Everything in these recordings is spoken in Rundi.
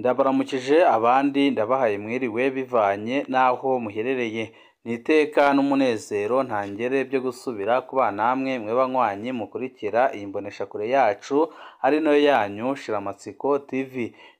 Ndabaramukije abandi ndabahaye mwiriwe bivanye n'aho muherereye. Ni iteka n'umunezero ntangere byo gusubira kubana namwe mwe banywanyi mukurikira iyi mboneshakure yacu ari nayo yanyu Shiramatsiko TV.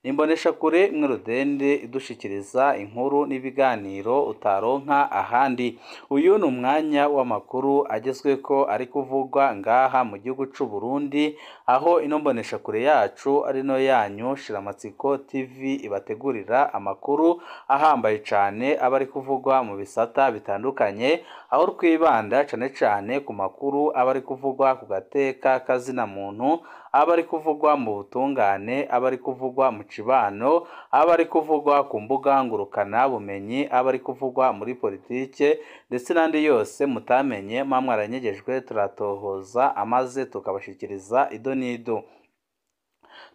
Ni imboneshakure imwe rudende idushikiriza inkuru n'ibiganiro utaronka ahandi. Uyu ni umwanya w'amakuru agezweko ari kuvugwa ngaha mu gihugu c'u Burundi, aho ino mboneshakure yacu ari nayo yanyu Shiramatsiko TV ibategurira amakuru ahambaye cane aba ari kuvugwa mu bisata bitandukanye, aho twibanda cane cane ku makuru aba ari kuvugwa ku gateka kazina muntu, aba ari kuvugwa mu butungane, aba ari kuvugwa mu cibano, aba ari kuvugwa ku mbuga ngurukana bumenyi, aba ari kuvugwa muri politike ndetse n'andi yose mutamenye muba mwaranyegejwe, turatohoza amaze tukabashikiriza ido n'ido.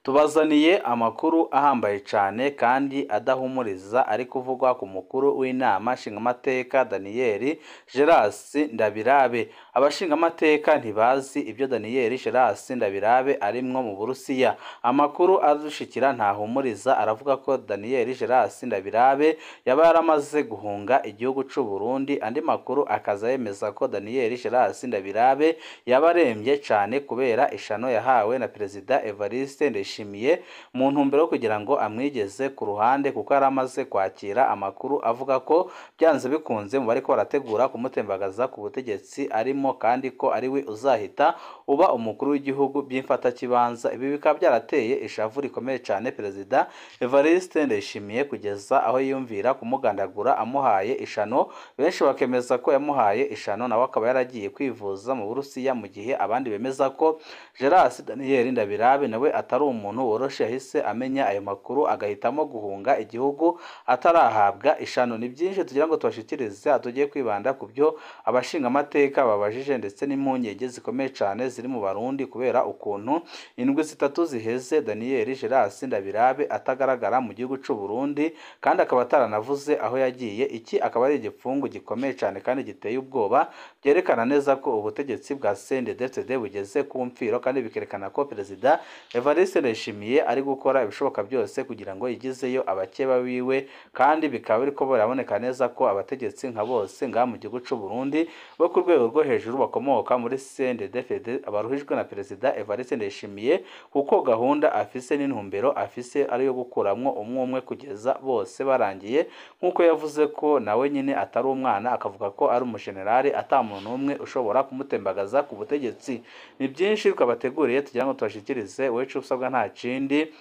Tubazaniye amakuru ahambaye cane kandi adahumuriza ari kuvugwa ku mukuru w'inama nshingamateka Daniel Geras Ndabirabe. Abashingamateka ntibazi ibyo Daniel Geras Ndabirabe arimwo mu Burusiya. Amakuru adushikira ntahumuriza aravuga ko Daniel Geras Ndabirabe yaba yaramaze guhunga igihugu c'u Burundi. Andi makuru akaza yemeza ko Daniel Geras Ndabirabe yaba aremvye cane kubera ishano yahawe na Perezida Evariste Ndayishimiye mu ntumbero yo kugira ngo amwigeze ku ruhande, kuko yari amaze kwakira amakuru avuga ko byanze bikunze mu bariko barategura kumutembagaza ku butegetsi arimo, kandi ko ari we uzahita uba umukuru w'igihugu by'imfatakibanza. Ibi bikaba byarateye ishavu rikomeye cane Perezida Evariste Ndayishimiye kugeza aho yiyumvira kumugandagura amuhaye ishano. Benshi bakemeza ko yamuhaye ishano nawe akaba yaragiye kwivuza mu Burusiya, mu gihe abandi bemeza ko Geras Daniel Ndabirabe nawe atari umuntu woroshe, yahise amenya ayo makuru agahitamo guhunga igihugu atarahabwa ishano. Ni byinshi tugira ngo tubashikirize, tugiye kwibanda ku byo abashingamateka babajije ndetse n'impungenge zikomeye cane ziri mu Barundi kubera ukuntu indwi zitatu ziheze Daniel Geras Ndabirabe atagaragara mu gihugu c'u Burundi, kandi akaba ataranavuze aho yagiye. Iki akaba ari igipfungu gikomeye cane kandi giteye ubwoba, byerekana neza ko ubutegetsi bwa CNDD-FDD bugeze ku mfiro, kandi bikerekana ko Perezida Evariste Ndayishimiye ari gukora ibishoboka byose kugira ngo yigizeyo abakeba biwe, kandi bikaba biriko biraboneka neza ko abategetsi nka bose ngaha mu gihugu c'u Burundi bo ku rwego rwo hejuru bakomoka muri CNDD-FDD baruhijwe na Perezida Evariste Ndayishimiye, kuko gahunda afise n'intumbero afise ari yo gukuramwo umwe umwe kugeza bose barangiye, nk'uko yavuze ko nawe nyine atari umwana, akavuga ko ari umujenerali ata muntu n'umwe ushobora kumutembagaza ku butegetsi. Ni byinshi twabateguriye tugira ngo tubashikirize, wewe ico usabwa nta kindi.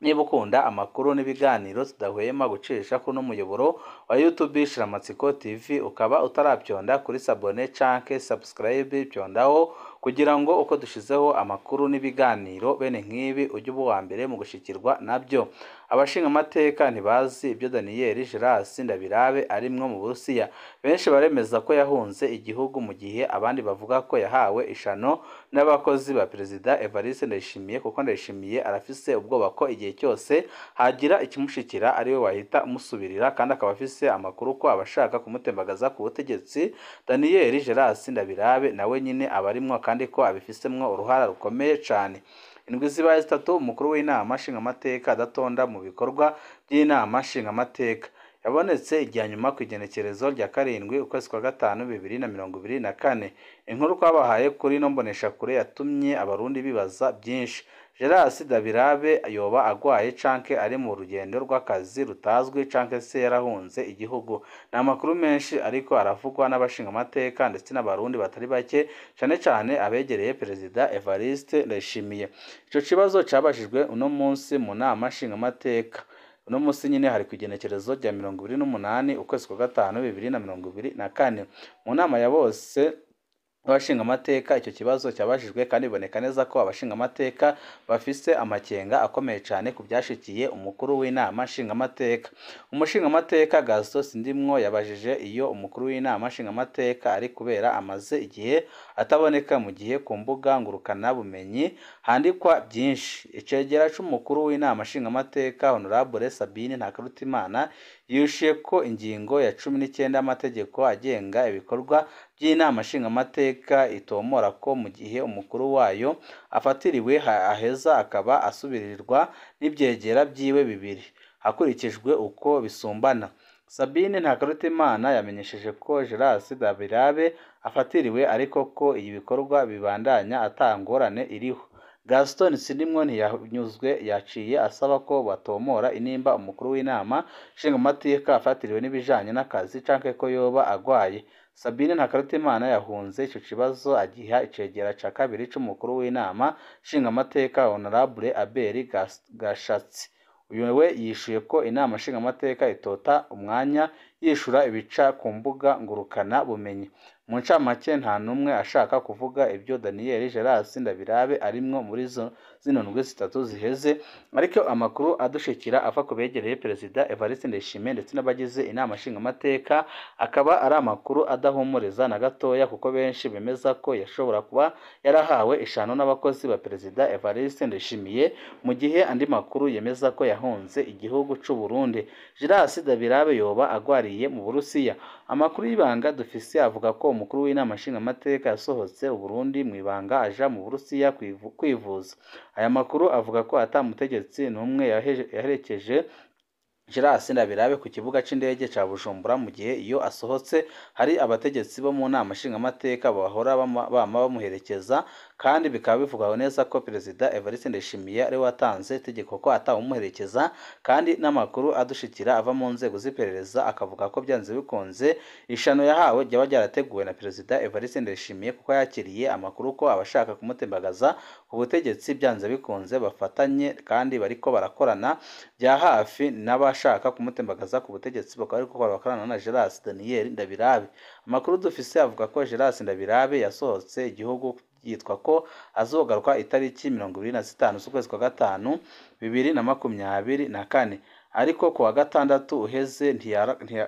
Niba ukunda amakuru n'ibiganiro tudahwema gucisha kuno muyoboro wa YouTube Shiramatsiko TV, ukaba utarabyonda kuri sabone canke subscribe, byondaho kugira ngo uko dushizeho amakuru n'ibiganiro bene nk'ibi ujye uba uwa mbere mu gushikirwa nabyo. Abashingamateka ntibazi ibyo Daniel Geras Ndabirabe arimwo mu Burusiya. Benshi baremeza ko yahunze igihugu, mu gihe abandi bavuga ko yahawe ishano n'abakozi ba Perezida Evariste Ndayishimiye, kuko Ndayishimiye arafise ubwoba ko igihe cyose hagira ikimushikira ari we wahita amusubirira, kandi akaba afise amakuru ko abashaka kumutembagaza ku butegetsi Daniel Geras Ndabirabe nawe nyine abarimwo, kandi ko abifisemwo uruhara rukomeye cane. Indwi zibaye zitatu umukuru w'inama nshingamateka adatonda mu bikorwa by'inama nshingamateka. Yabonetse igihe nyuma ku igenekerezo rya 7 ukwezi kwa 5 2024. Inkuru twabahaye kuri ino mboneshakure yatumye abarundi bibaza byinshi. Geras Ndabirabe yoba agwaye canke ari mu rugendo rw'akazi rutazwi, canke se yarahunze igihugu. Ni amakuru menshi ariko aravugwa n'abashingamateka ndetse n'abarundi batari bake, cane cane abegereye Perezida Evariste Ndayishimiye. Ico kibazo cabajijwe uno munsi mu nama nshingamateka. Uno munsi nyine hari ku igenekerezo rya 28 ukwezi kwa 5 2024. Mu nama ya bose abashingamateka icyo kibazo cyabajijwe, kandi biboneka neza ko abashingamateka bafise amakenga akomeye cane ku byashikiye umukuru w'inama nshingamateka. Umushingamateka Gaston Sindimwo yabajije iyo umukuru w'inama nshingamateka ari kubera amaze igihe ataboneka, mu gihe ku mbuga ngurukana bumenyi handikwa byinshi. Icegera c'umukuru w'inama nshingamateka Honorable Sabine Ntakarutimana Yishuye ko ingingo ya 19 y'amategeko agenga ibikorwa by'inama nshingamateka itomora ko mu gihe umukuru wayo afatiriwe aheza akaba asubirirwa n'ibyegera byiwe bibiri hakurikijwe uko bisumbana. Sabine Ntakarutimana yamenyesheje ko Gerasi Ndabirabe afatiriwe ariko ko ibi bikorwa bibandanya ata ngorane iriho. Gaston Sindimwo ntiyanyuzwe, yaciye asaba ko batomora inimba umukuru w'inama nshingamateka afatiriwe n'ibijanye n'akazi canke ko yoba agwaye. Sabine Ntakarutimana yahunze ico kibazo agiha icegera ca kabiri c'umukuru w'inama nshingamateka Honorable Abel Gashatsi. Uyu we yishuye ko inama nshingamateka itota umwanya yishura ibica ku mbuga ngurukana bumenyi. Mu ncamake nta n'umwe ashaka kuvuga ibyo Daniel Gerasi Ndabirabe arimwo muri zino ndwi zitatu ziheze, ariko amakuru adushikira ava ku begereye Perezida Evariste Ndayishimiye ndetse n'abagize inama nshingamateka akaba ari amakuru adahumuriza na gatoya, kuko benshi bemeza ko yashobora kuba yarahawe ishano n'abakozi ba Perezida Evariste Ndayishimiye, mu gihe andi makuru yemeza ko yahunze igihugu c'u Burundi. Gerasi Ndabirabe yoba agwariye mu Burusiya. Amakuru y'ibanga dufise avuga ko umukuru w'inama nshingamateka yasohotse Uburundi mu ibanga aja mu Burusiya kwivuza. Aya makuru avuga ko ata mutegetsi n'umwe yaherekeje Gerasi Ndabirabe ku kibuga c'indege ca Bujumbura, mu gihe iyo asohotse hari abategetsi bo mu nama nshingamateka bahora bama bamuherekeza, kandi bikaba bivugwa neza ko Perezida Evariste Ndayishimiye ari we watanze itegeko ko atawumuherekeza, kandi n'amakuru adushikira ava mu nzego z'iperereza akavuga ko byanze bikunze ishano yahawe ryaba ryarateguwe na Perezida Evariste Ndayishimiye, kuko yakiriye amakuru ko abashaka kumutembagaza ku butegetsi byanze bikunze bafatanye kandi bariko barakorana bya hafi n'abashaka kumutembagaza ku butegetsi, bakaba ariko bakorana na Gerasi Daniel Ndabirabe. Amakuru dufise avuga ko Gerasi Ndabirabe yasohotse igihugu yitwa ko azogaruka itariki 25 z'ukwezi kwa gatanu 2024, ariko ku wa gatandatu uheze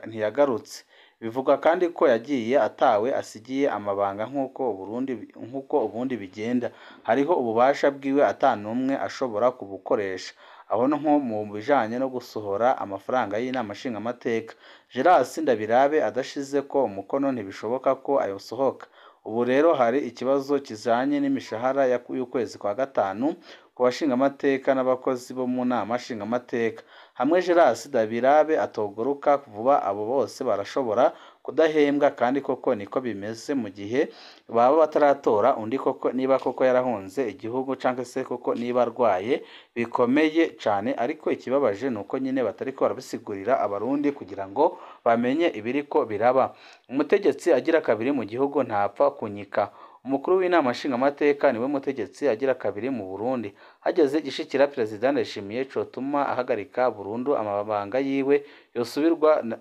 ntiyagarutse. Bivugwa kandi ko yagiye atawe asigiye amabanga nk'uko ubundi bigenda, hariho ububasha bwiwe atanumwe ashobora kubukoresha, aho nko mu bijanye no gusohora amafaranga y'inama nshingamateka. Gerasi Ndabirabe adashize ko umukono ntibishoboka ko ayosohoka. Ubu rero hari ikibazo kijanye n'imishahara y'ukwezi kwa gatanu ku bashingamateka n'abakozi bo mu nama nshingamateka. Hamwe Gerasi Ndabirabe atogoruka vuba, abo bose barashobora kudahembwa, kandi koko niko bimeze mu gihe baba bataratora undi koko niba koko yarahunze igihugu canke se koko niba arwaye bikomeye cane. Ariko ikibabaje nuko nyine batariko barabisigurira abarundi kugira ngo bamenye ibiriko biraba. Umutegetsi agira kabiri mu gihugu ntapfa kunyika. Umukuru w'inama nshingamateka niwe mutegetsi agira kabiri mu Burundi. Hageze gishikira Perezida Ndayishimiye cotuma ahagarika burundu amabanga yiwe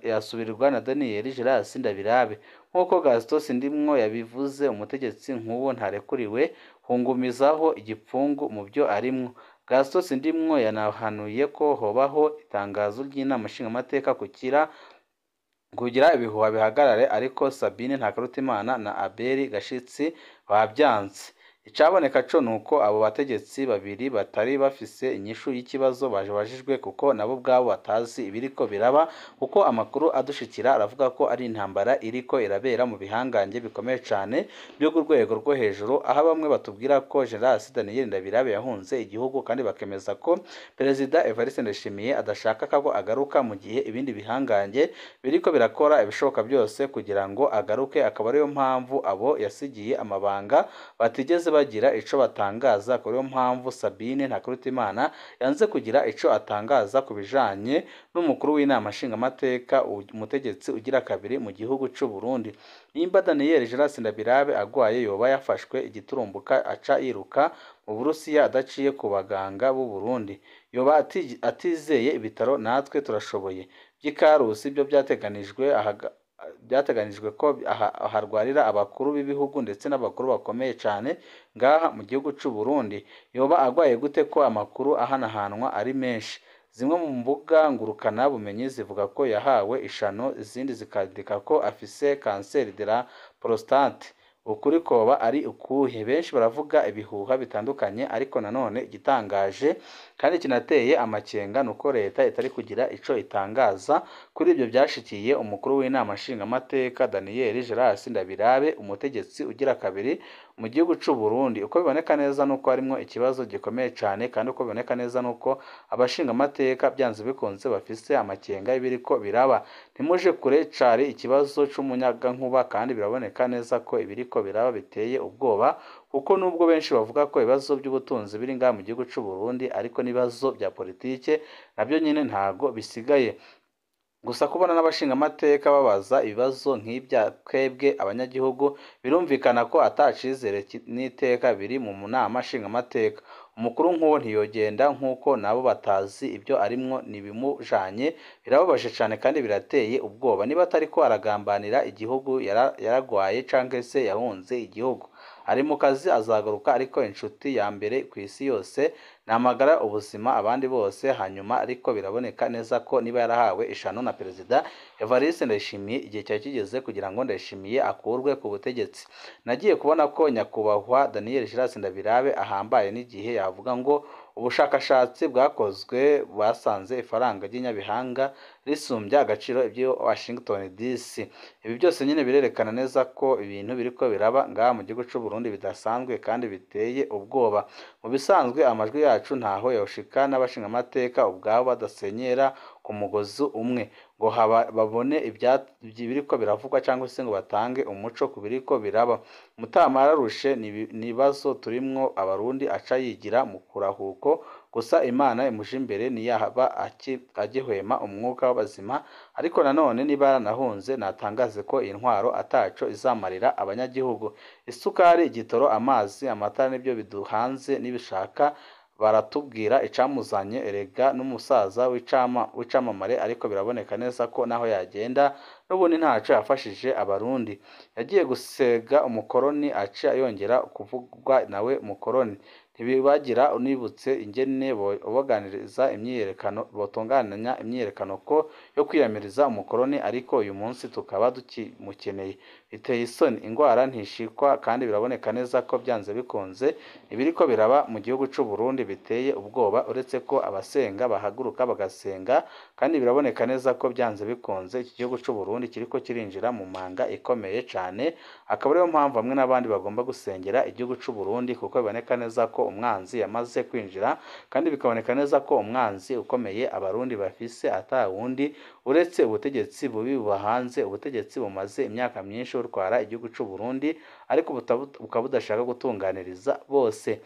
yasubirirwa na Daniel Gerasi Ndabirabe. Nk'uko Gaston Sindimwo yabivuze, umutegetsi nk'uwo ntarekuriwe hungumizaho igipfungu mu byo arimwo. Gaston Sindimwo yanahanuye ko hobaho itangazo ry'inama nshingamateka kugira ibihuha bihagarare, ariko Sabine Ntakarutimana na Abel Gashitsi babyanze. Icaboneka co nuko abo bategetsi babiri batari bafise inyishu y'ikibazo bajibajijwe, kuko nabo ubwabo batazi ibiriko biraba, kuko amakuru adushikira aravuga ko ari intambara iriko irabera mu bihangange bikomeye cane byo ku rwego rwo hejuru, aho bamwe batubwira ko Gerasi Daniel Ndabirabe yahunze igihugu, kandi bakemeza ko Perezida Evariste Ndayishimiye adashaka ko agaruka, mu gihe ibindi bihangange biriko birakora ibishoboka byose kugira ngo agaruke, akaba ariyo mpamvu abo yasigiye amabanga batigeze bagira ico batangaza. Kuri iyo mpamvu Sabine Ntakarutimana yanze kugira ico atangaza ku bijanye n'umukuru w'inama nshingamateka, umutegetsi ugira kabiri mu gihugu c'u Burundi. Nimba Daniel Gerasi Ndabirabe agwaye, yoba yafashwe igiturumbuka aca yiruka mu Burusiya adaciye ku baganga b'u Burundi. Yoba atizeye ibitaro, natwe turashoboye by'Ikarusi byo byateganijwe ko harwarira abakuru b'ibihugu ndetse n'abakuru bakomeye cyane ngaha mu gihugu c'u Burundi. Yoba agwaye gute ko amakuru ahanahanwa ari menshi? Zimwe mu mbuga ngurukana bumenyi zivuga ko yahawe ishano, izindi zikandika ko afise kanseri de la prostate. Ukuri koba ari ukuhe? Benshi baravuga ibihuha bitandukanye, ariko nanone igitangaje kandi kinateye amakenga nuko leta itari kugira ico itangaza kuri ibyo byashikiye umukuru w'inama nshingamateka Daniel Gerard Ndabirabe, umutegetsi ugira kabiri mu gihugu c'u Burundi. Uko biboneka neza nuko harimwo ikibazo gikomeye cane, kandi uko biboneka neza nuko abashingamateka byanze bikunze bafise amakenga y'ibiriko biraba. Ntimuje kure, cari ikibazo c'umuyagankuba, kandi biraboneka neza ko ibiriko biraba biteye ubwoba, kuko nubwo benshi bavuga ko ibibazo by'ubutunzi biri ngaha mu gihugu c'u Burundi, ariko n'ibibazo bya politike nabyo nyine ntago bisigaye. Gusa kubona n'abashingamateka babaza ibibazo nk'ibya twebwe abanyagihugu, birumvikana ko atacizere n'iteka biri mu nama nshingamateka. Umukuru nk'uwo ntiyogenda nk'uko nabo batazi ibyo arimwo ntibimujanye. Birababaje cane kandi birateye ubwoba. Niba atariko aragambanira igihugu, yaragwaye canke se yahunze igihugu, ari mu kazi azagaruka, ariko inshuti ya mbere ku isi yose namagara ubuzima abandi bose hanyuma. Ariko biraboneka neza ko niba yarahawe ishano na Perezida Evariste Ndayishimiye, igihe cyari kigeze kugira ngo Ndayishimiye akurwe ku butegetsi. Nagiye kubona ko nyakubahwa Daniel Gerard Ndabirabe ahambaye n'igihe yavuga ngo ubushakashatsi bwakozwe basanze ifaranga ry'inyabihanga risumbya agaciro ibyo Washington DC. Ibi byose nyine birerekana neza ko ibintu biriko biraba ngaha mu gihugu c'u Burundi bidasanzwe kandi biteye ubwoba. Mu bisanzwe amajwi yacu ntaho yoshika n'abashingamateka ubwabo badasenyera ku mugozi umwe ngo babone ibiriko biravugwa cyangwa se ngo batange umuco ku biriko biraba. Mutama yararushe nibazo turimwo abarundi aca yigira mu kurahuko, gusa Imana imuje imbere ntiyaba agihwema umwuka w'abazima. Ariko nanone niba yaranahunze natangaze ko iyi ntwaro ataco izamarira abanyagihugu. Isukari, igitoro, amazi, amatara nibyo biduhanze, nibishaka baratubwira icamuzanye. Erega n'umusaza w'icamamare, ariko biraboneka neza ko naho yagenda n'ubundi ntaco yafashije abarundi. Yagiye gusega umukoroni aca yongera kuvugwa nawe mukoroni. Ntibibagira unibutse ingene boganiriza imyiyerekano, botunganya imyiyerekano ko yo kwiyamiriza umukoroni, ariko uyu munsi tukaba tukimukeneye. Biteye isoni, ingwara ntishikwa, kandi biraboneka neza ko byanze bikunze ibiriko biraba mu gihugu c'u Burundi biteye ubwoba, uretse ko abasenga bahaguruka bagasenga, kandi biraboneka neza ko byanze bikunze iki gihugu c'u Burundi kiriko kirinjira mu manga ikomeye cane. Akaba ariyo mpamvu bamwe n'abandi bagomba gusengera igihugu c'u Burundi, kuko biboneka neza ko umwanzi yamaze kwinjira, kandi bikaboneka neza ko umwanzi ukomeye abarundi bafise ata wundi uretse ubutegetsi bubi bubahanze, ubutegetsi bumaze imyaka myinshi butwara igihugu c'u Burundi, ariko bukaba budashaka gutunganiriza bose.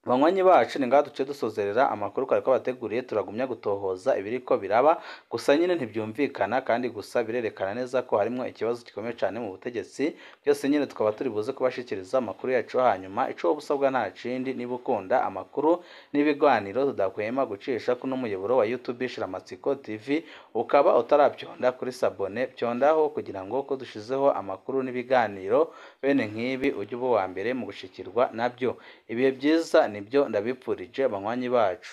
Banywanyi bacu, ni ngaha duce dusozerera amakuru twari twabateguriye. Turagumya gutohoza ibiriko biraba, gusa nyine ntibyumvikana, kandi gusa birerekana neza ko harimwo ikibazo gikomeye cyane mu butegetsi. Byose nyine tukaba turi buze kubashikiriza amakuru yacu hanyuma. Ico woba usabwa nta kindi, niba ukunda amakuru n'ibiganiro tudahwema gucisha kuno muyoboro wa YouTube Shiramatsiko TV, ukaba utarabyonda kuri sabone, byondaho kugira ngo ko dushizeho amakuru n'ibiganiro bene nk'ibi ujye uba uwa mbere mu gushikirwa nabyo. Ibihe byiza nibyo ndabipfurije banywanyi bacu.